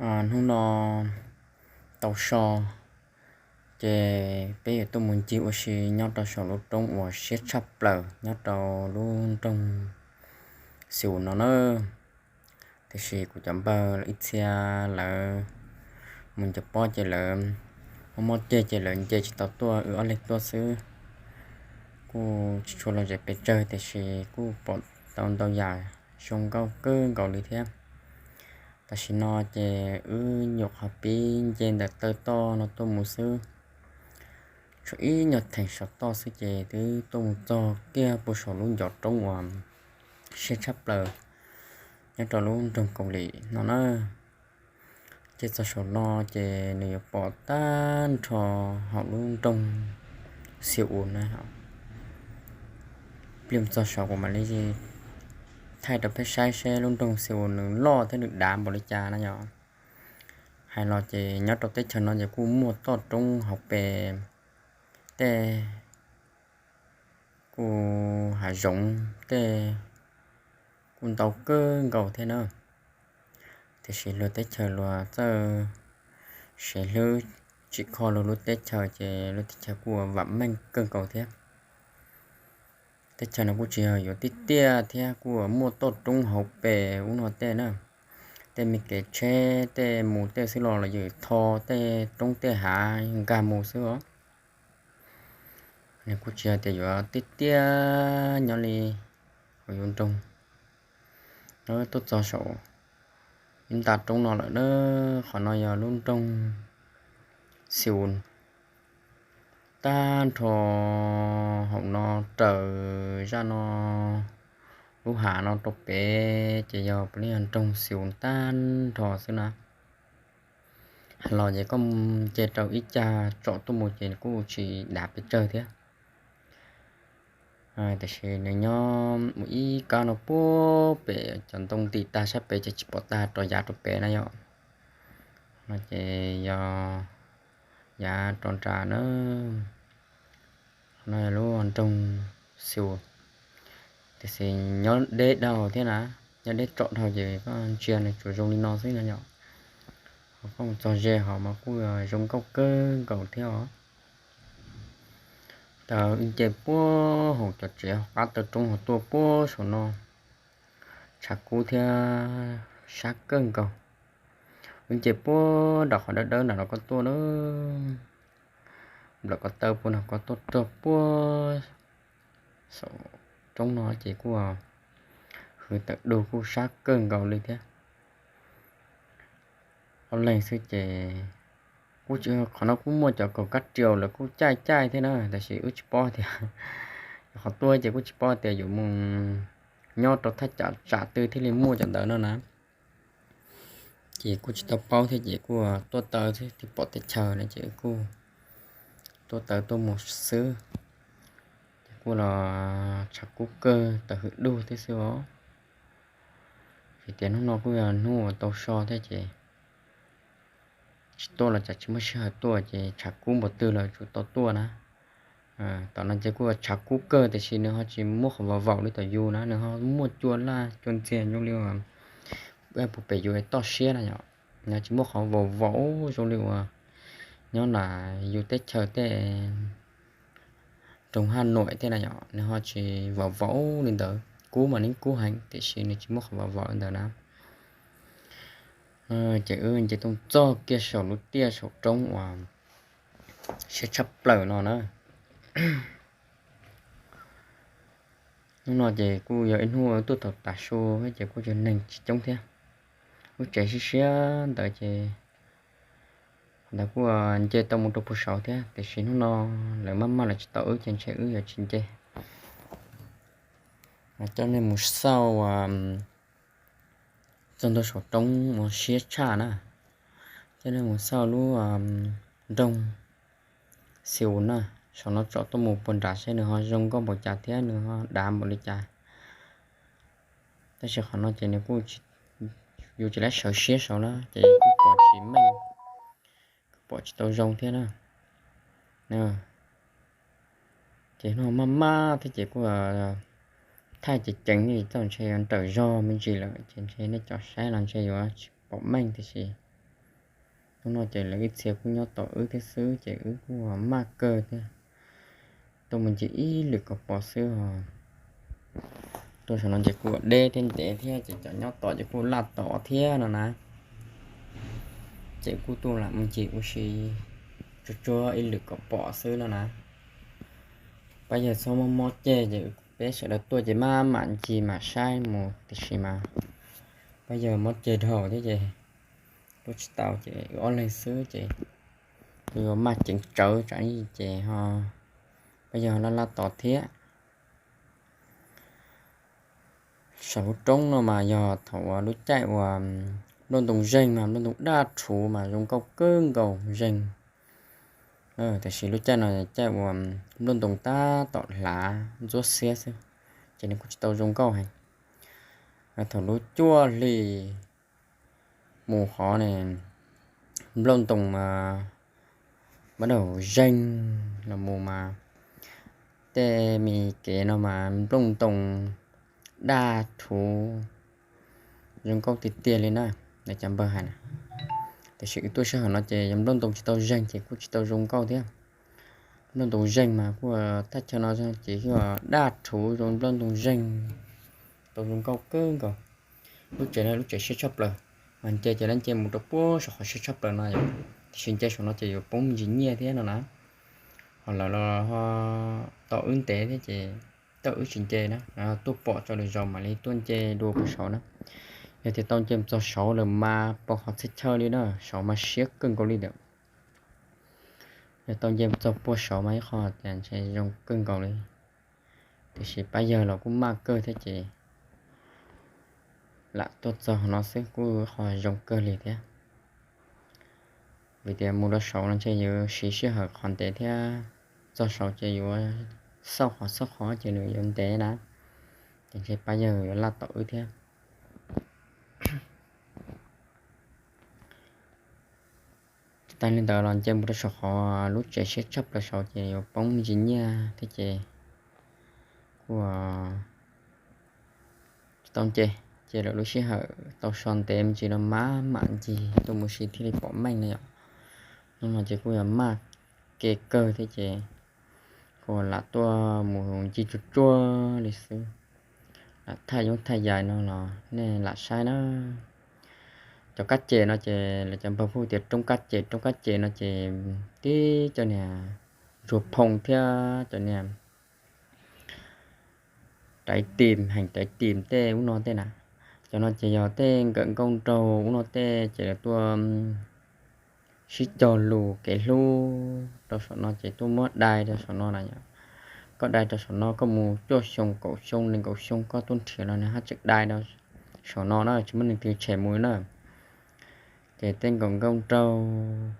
Hnub no tau so, ces peb yuav tuaj mus ncig ua si nyob rau saum lub roob uas siab tshaj plaws nyob rau lub nroog Xi Us no na. Tiam sis kuv cov npawg ib txhia lawv mus ncaws pob ces lawv mob mob ceg ces lawv nce tsis tau tuaj, wb ob leeg tuaj xwb. Kuj tsis tshua lom zem pes tsawg tiam sis kuj pom tau ntau yam zoo nkauj kawg nkaus li thiab. Tam sim no ces wb nyuam qhuav pib nce ntawm taw toj no tuaj mus xwb, tshuav ib nyuag theem saum toj xwb ces twb tuaj mus txog kiag puag saum lub ncov roob uas siab tshaj plaws nyob rau lub nroog Kaus Lim no na. Ces txog saum no ces nws yuav pom tag nrho hauv lub nroog Xi Us na. Plig txog saum kuv mam li thaij rau peb saib seb lub nroog Xi Us nws loj thiab nws dav npaum li cas na yom. Hais los ces nyob rau teb chaws no ces kuj muaj toj roob hauv pes tej kuj hav zoov tej kuj ntau kawg nkaus thiab na. Tiam sis luag teb chaws luag txawj siv hlwb tsim kho luag lub teb chaws ces lub teb chaws kuj vam meej kawg nkaus thiab. Teb chaws no kuj tsis yog yuav tiaj tiaj thiab, kuj muaj toj roob hauv pes ub no tej na. Tej me kev tsheb tej mus tej xwb los los yus tho tej roob tej hav nkag mus xwb os. Nws kuj tsis yog tias yuav tiaj tiaj nyob li hauv yus nroog. Tuaj txog saum ib nta roob no lawm na. Qhov no yog lub nroog Xi Us. Tag nrho hauv no raws zaj no lub hav no rau pem ces yog puav leej yog nroog Xi Us tag nrho xwb na. Los ces koj nce rau ib cag tsom tuaj mus ces kuj tsis dav pes tsawg thiab. Tiam sis nws nyob mus ib kab no puag pem cov ntoo ntim tag sab pem ces tsis pom tag rov yav rau pem na yom. No ces yog yav rov nram na. No yog lub nroog Xi Us, tiam sis nyob deb dhau thiab na, nyob deb tsom dhau ces koj ntsia nws tsuas zoo li no xwb no yom. Ho koj mus txog ze hov mas kuj zoo nkauj kawg nkaus thiab os. Tau wb nce puag hauv cov tsev hauv qab taw roob hauv tuaj puag saum no, tshav kub thiab sab kawg nkaus. Wb nce puag nram qhov dawb dawb nram no koj tuaj na, nplawm ko taw puag no koj tuaj rau puag saum roob no ces kuj hwv tawm dug kuj sab kawg nkaus li thiab. Ob leeg xwb ces kuj, qhov no kuj muaj cov kaum kab riaus lawv kuj caij caij thiab na, tab sis wb tsis paub tias, qhov tuaj ces kuj tsis paub tias yuav mus nyob rau thaj tsam twg thiaj li muaj cov ntawd no na. Ces kuj tsis tau paub thiab ces kuj tuaj taw thiab pom teb chaws no ces kuj tuaj taw tuaj mus xwb. Ces kuj los tshav kub kawg taw hwv dug thiab xwb os. Vim tias hnub no kuj yog hnub uas tau so thiab ces tsis tuaj los tsam tsis muaj sij hawm tuaj ces tshav kub npaum twg los tsuas tau tuaj na. Tom no ces kuj tshav kub kawg tiam sis nws ho tsis muaj qhov vaus vaus li tom yus na, nws ho muaj cua laj cua ntxiag zoo li uas puag pem yus toj siab na yom. Nws tsis muaj qhov vaus vaus zoo li uas nyob nram yus teb chaws tej roob Haj Nuam tej na yom, nws ho tsis vaus vaus li ntawd. Kub mas nws kub heev tiam sis nws tsis muaj qhov vaus vaus li ntawd na. Ces wb nce tuaj txog kiag saum lub tiaj saum roob uas siab tshaj plaws no na. Hnub no ces kuj yog ib hnub tuaj thaum tav su ces kuj yog neeg tsis coob thiab. Lub tsev siab siab ntawd ces ntawd kuj nce tau mus rau puag saud thiab tiam sis hnub no lawv maj maj lawv tsis tau wb ces ntshe wb yuav tsis nce. Coj nej mus xauj txog ntua saum roob uas siab tshaj na, coj nej mus xauj lub nroog Xi Us na, saum no tsom tuaj mus puag nrad seb nws ho zoo nkauj npaum cas thiab nws ho dav npaum li cas. Tab sis qhov no ces nws kuj, yus tsis lab sawv siab saud na ces kuj pom tsis meej, kuj pom tsis tau zoo thiab na. Ces hnub maj maj thiab ces kuj thaij ceev ceev li txaus ntshe yuav nrawm zog me ntsis lawm ces ntshe nej cov saib los ntshe yuav tsis pom meej tiam sis Hnub no ces lawv ib txhia kuj nyob tos wb thiab xwb ces wb kuj maj kawg thiab. Tuaj mus ncig ib lwm kaum pom xwb os. Tuaj saum no ces kuj deb thiab ntev thiab ces cov nyob tom ces kuj laj tom thiab no na. Ces kuj tuaj lam mus ncig ua si tsuag tsuag ib lwm kaum pom xwb no na. Pab yawg txhob mob mob ceg ces peb sawv daws tuaj ces maj mam ncig mam saib mus tiam sis mas pab yawg mob ceg dhau thiab ces tuaj tsis tau ces wb ob leeg xwb ces kuj yuav maj ceev tsawv tsam ces ho pab yawg ho laj laj tos thiab. Saum lub roob no mas yog thaum uas lub caij uas nplooj ntoo zeeg mas nplooj ntoo daj rhuv mas zoo nkauj kawg nkaus zeeg. Tiam sis lub caij no caij uas nplooj ntoo tab tom hlav ntxuab xiab xwb ces nws kuj tsis tau zoo nkauj heev. Thaum lub cuaj hli mus qhov ne, nplooj ntoo mas mas daj zeeg los mus mas tej me kev no mas nplooj ntoo daj rhuv zoo nkauj tiag tiag li na, cov npawg hais na. Tiam sis wb tuaj sij hawm no ces yog nplooj ntoo tsis tau zeeg ces kuj tsis tau zoo nkauj thiab. Nplooj ntoo zeeg mas kuj thaj chaw no ces yog daj rhuv zoo nplooj ntoo zeeg tau zoo nkauj kawg nkaus. Lub tsev no lub tsev siab tshaj plaws, mas nce ces lawv nce mus rau puag saum qhov siab tshaj plaws no yom. Tiam sis nce saum no ces yuav poob me ntsis nyiaj thiab no na. Ho lawv los ho tos wb ntev thiab ces tau wb tsis nce na, tuaj pom tso lwm zaus mam li tuaj nce dua puag saud na. Yog tias tau nce mus txog saud lawm mas pom qhov txhia chaw li na, saud mas siab kawg nkaus li ntawm. Yog tau nce mus txog puag saud mas ib qho tias ntshe zoo kawg nkaus li. Tiam sis pab yawg los kuj maj kawg thiab ces lam tuaj txog no xwb kuj qhov zoo kawg li thiab. Vim tias mus rau saud no ntshe yuav siv sij hawm qhov ntev thiab, txog saud ces yuav xauj qhov xauj qhov ces nws yuav ntev na, ces ntshe pab yawg yuav laj tom wb thiab. Tsis tas li ntawd los nce mus rau saum qhov lub tsev siab tshaj plaws saud ces yuav poob me ntsis nyiaj thiab ces kuj tsis tau nce, ces lawv lub sij hawm tau so ntev me ntsis no mas mam ncig tuaj mus si thiaj li pom meej na yom. Hnub no ces kuj yuav maj kev kawg thiab ces kuj lam tuaj mus ncig tsuag tsuag li xwb. Lam thaj yoob thaj yai no los nej lam saib na. Cov kab ces no ces lawv cov npawg pheej tias roob kab ces, roob kab ces no ces tib cov niag ntsuag phoo thiab cov niag rais tim, heem rais tim tej ub no tej na. Cov no ces yog tej nkawm nkauj nraug ub no tej ces lawv tuaj sib cog lus kev hlub rau saum no ces tuaj muab dai rau saum no na. Koj dai rau saum no koj mus cuaj xyoo kaum xyoo nees nkaum xyoo koj tuaj nrhiav los nws haj tseem dai rau saum no na, tsis muaj neeg twg tshem mus na. Ces tej nkawm nkauj nraug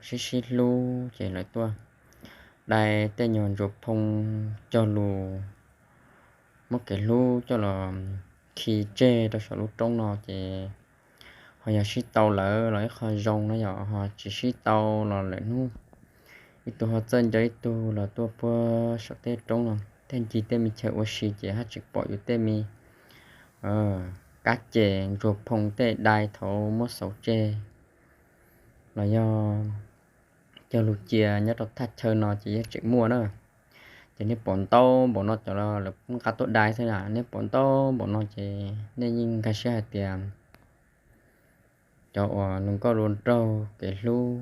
sib sib hlub ces lawv tuaj dai tej nyuag ntsuag phoo cog lus muab kev hlub coj los khi tseg rau saum lub roob no ces ho yog sib tau lawm los ib qho zoo na yom, ho tsis sib tau los lawm hnub ib tug ho txawj nco ib tug los tuaj puag saum tej roob no thiaj ncig tej me chaw ua si ces haj tseem pom yus tej me kab ces ntsuag phoo tej dai thaum muab xauv tseg los yog cog lus cia nyob rau thaj chaw no ces yeej tseem muaj na. Ces nej pom ntau npaum no cov lawv nqa tuaj dai xwb na, nej pom ntau npaum no ces nej yeej nkag siab hais tias cov uas luag nkauj luag nraug kev hlub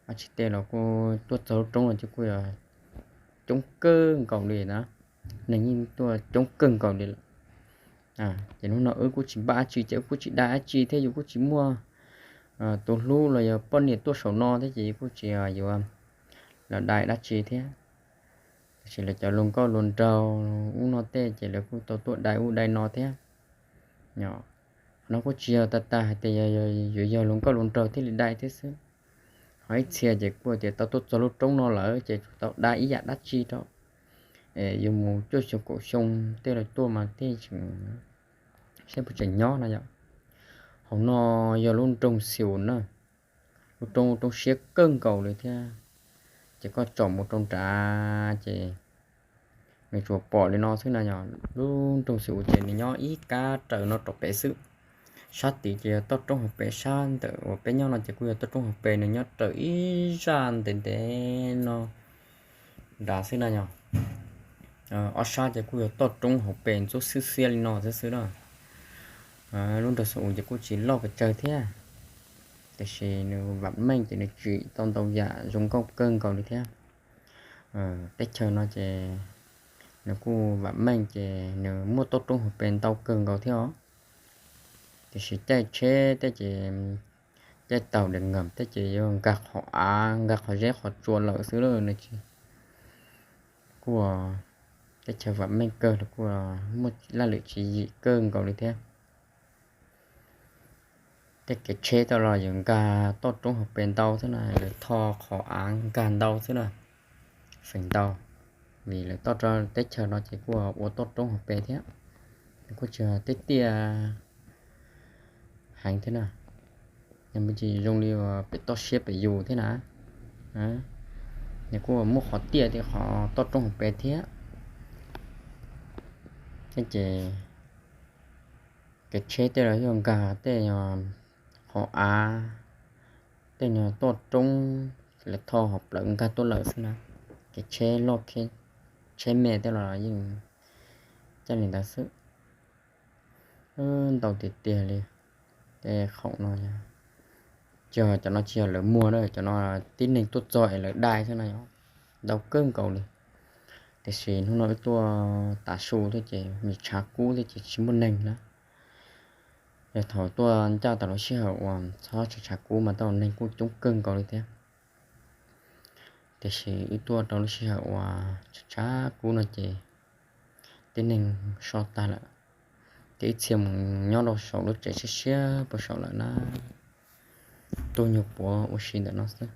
dab tsi tej los kuj tuaj txog lub roob no ces kuj yog coob kawg nkaus li na, neeg yeej tuaj coob kawg nkaus li lawm. Ces hnub no wb kuj tsis npaj dab tsi ces wb kuj tsis dai dab tsi thiab, yus kuj tsis muaj tus hlub los yog poj niam tuaj saum no thiab ces yus kuj tsis yuav los dai dab tsi thiab. Tab sis lawv cov luag nkauj luag nraug ub no tej ces lawv kuj tau tuaj dai ub dai no thiab. Qhov no kuj tsis yog tag tag hais tias yuav yog luag nkauj luag nraug thiaj li dai thiab xwb. Ho ib txhia ces kuj tias tau tuaj txog lub roob no lawm ces tsuas tau dai ib yam dab tsi rau, es yuav mus cuaj xyoo kaum xyoo tej los tuaj mas tej tseem saib puas tseem nyob no yom. Hauv no yog lub nroog Xiu na, lub roob roob siab kawg nkaus li thiab. Ces koj tsom mus rau nrad ces nws tsuas pom li no xwb na yom. Lub nroog Xiu ces nws nyob ib kab raws no rau pem xwb. Sab tid ces yog toj roob hauv pes, sab ntawm uas peb nyob no ces kuj yog toj roob hauv pes, nws nyob raws ib zaj ntev ntev no nrad xwb na yom. Ob sab ces kuj yog toj roob hauv pes ntxub xwb xiab li no xwb xwb na. Lub nroog Xu Us ces kuj tsis loj pes tsawg thiab, tiam sis nws vam meej ces nws tsim tau ntau yam zoo nkauj kawg nkaus li thiab. Teb chaws no ces nws kuj vam meej ces nws muaj toj roob hauv pes ntau kawg nkaus thiab os. Tiam sis caij tsheb tej ces, caij taug des ngam tej ces yuav nkag qhov av, nkag qhov zeb qhov tsua lawm xwb lawm no. Kuj teb chaws vam meej kawg los kuj muaj laj lwm tswv yim kawg nkaus li thiab. Tej kev tsheb tej los yuav nkag toj roob hauv pes ntau xwb na, yuav tho qhov av nkag ntau xwb na, feem ntau. Vim lawv toj rau teb chaws no ces kuj ua toj roob hauv pes thiab, kuj tsis tiaj tiaj heev thiab na. Nws tsis zoo li pem toj siab pem yus thiab na. Nws kuj muab qhov tiaj thiab qhov toj roob hauv pes thiab. Ces kev tsheb tej los yuav nkag tej qhov av, tej nyuag toj roob, lawv tho hauv plawv nkag tuaj lawm xwb na. Kev tsheb loj, tsheb me tej los yeej caij li ntawd xwb. Ntau tiag tiag li. Tej khoom no, cov no tsis yog lawv muag na, cov no tib neeg tuaj txog es lawv dai xwb na yom. Ntau kawg nkaus li. Tiam sis hnub no wb tuaj tav su thiab ces nws tshav kub thiab ces tsis muaj neeg na. Yog thaum tuaj ncaj tau lub sij hawm uas txhob tshav kub mas tau neeg kuj coob kawg nkaus li thiab. Tiam sis wb tuaj rau lub sij hawm uas tshav kub no ces tib neeg so tag lawm, ces ib txhia mus nyob rau saum lub tsev siab siab puag saum lawm na. Tuaj nyuag puav ua si ntawm no xwb.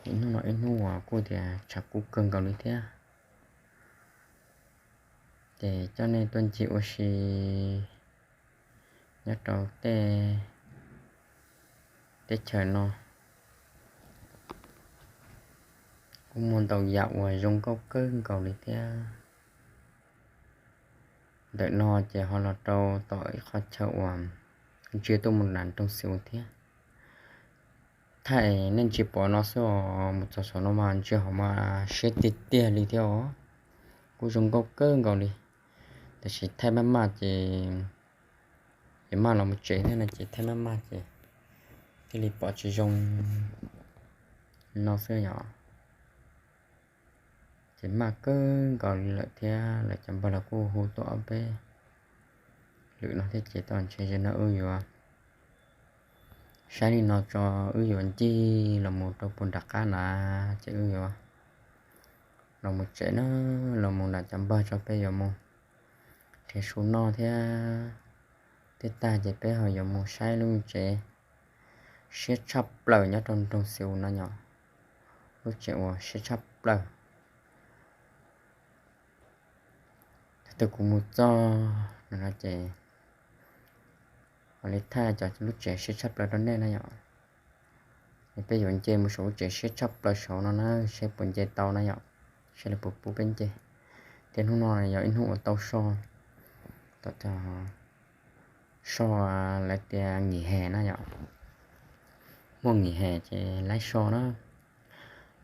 Hnub no ib hnub uas kuj tias tshav kub kawg nkaus li thiab. Ces coj nej tuaj ncig ua si nyob rau tej teb chaws no kuj muaj ntau yam uas zoo nkauj kawg nkaus li thiab. Ntawm no ces ho los rau tom ib qhov chaw uas ntsia tuaj mus nram nroog Xi Us thiab. Thaij nej ntsia pom no xwb os, mus txog saum no mas ntsia hauv mas siab tiag tiag li thiab os. Kuj zoo nkauj kawg nkaus li. Tab sis thaij maj maj ces, ces maj los mus tsev thiab no ces thaij maj maj ces thiaj li pom tsis zoo no xwb yom. Ces maj kawg nkaus li lawm thiab, lawv cov npawg los kuj hu tuaj ob peb lwm no thiab ces tau ntshe zaum no wb yuav saib li no tso, wb yuav ncig los mus rau puag nram qab na, ces wb yuav los mus tsev na, los mus nram cov npawg tso peb yuav mus nrhiav su noj thiab. Tej tag ces peb ho yuav mus saib lub tsev siab tshaj plaws nyob rau nroog Xi Us no yom. Lub tsev uas siab tshaj plaws. Thaum twg kuv mus txog no ces mam li thaij cov lub tsev siab tshaj plaws rau nej na yom. Es peb yuav nce mus saum lub tsev siab tshaj plaws saud no na, seb puas nce tau na yom, seb lawv puas pub peb nce. Thiab hnub no yog ib hnub uas tau so, tau so lawv tias nghỉ hè na yom. Muaj nghỉ hè ces laib so na,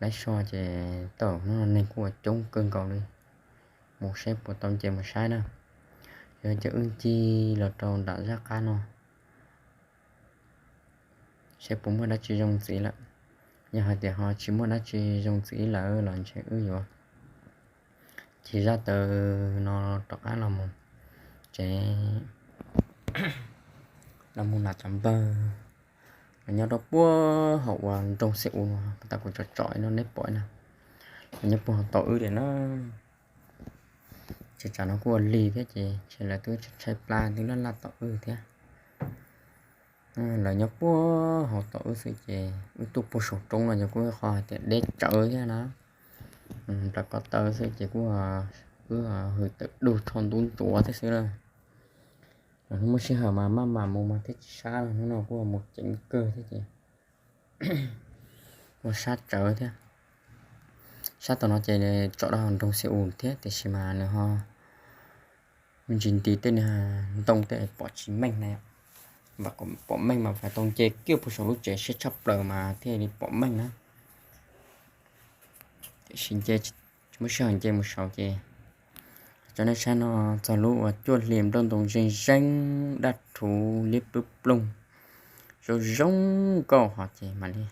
laib so ces tau hnub no neeg kuj ua coob kawg nkaus li. Mus seb puas tau nce mus saib na. Yog ces wb ncig los rau nram zaj qab no seb puas muaj dab tsi zoo ntxiv lawm. Yog hais tias ho tsis muaj dab tsi zoo ntxiv lawm los ntshe wb yuav cig zaj taw no rov qab los mus tsev, los mus nram cov npawg los nyob rau puag hauv uas nroog Xi Us no, tau kuv tsom tsom no neb pom na, los nyob puag hauv tom wb tiam na. Ces tsam no kuj ua lig thiab ces ntshe lawv twb tshaib plab twb laj laj tom wb thiab. Lawv nyob puag hauv tom wb xwb ces wb tuaj puag saum roob no ces kuj qhov hais tias deb tsawv thiab na. Nplawm ko taw xwb ces kuj wb hws tawm dug tsho ntub ntsuav thiab xwb lawm. Los hnub muaj sij hawm mas maj mam mus mas thiaj tsis sab, hnub no kuj mus ceev kawg thiab ces ua sab tsawv thiab. Sab tom no ces tsom rau hauv nroog Xi Us thiab tiam sis mas nws ho me ntsis nti tej niag ntoo tej pom tsis meej na. Pom meej mas fais tau nce kiag puag saum lub tsev siab tshaj plaws mas thiaj li pom meej na. Tiam sis nce tsis muaj sij hawm nce mus saud ces coj nej saib no, txog lub uas cuaj hli nplooj ntoo zeeg zeeg daj rhuv liab ploog ploog, zoo zoo nkauj hos ces mam li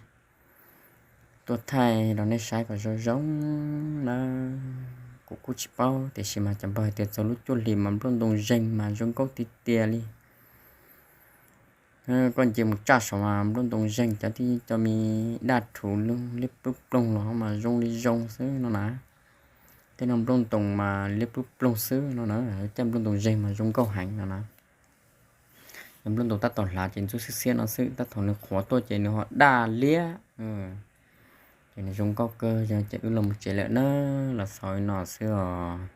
tuaj thaij rau nej saib kom zoo zoo nawb. Kuv kuj tsis paub tiam sis mas cov npawg hais tias txog lub cuaj hli mas nplooj ntoo zeeg mas zoo nkauj tiag tiag li. Koj nce mus txog saud mas nplooj ntoo zeeg cov tib co me daj rhuv liab ploog ploog los mas zoo li zoo xwb no na. Tej no nplooj ntoo mas liab ploog ploog xwb no na, cov nplooj ntoo zeeg mas zoo nkauj heev no na. Yog nplooj ntoo tab tom hlav ces ntxub xiab xiab no xwb, tab thaum nws qhuav tuaj ces nws ho daj liab. Ces nws zoo nkauj kawg, yog ces wb los mus tsev lawm na, los xaus li no xwb os.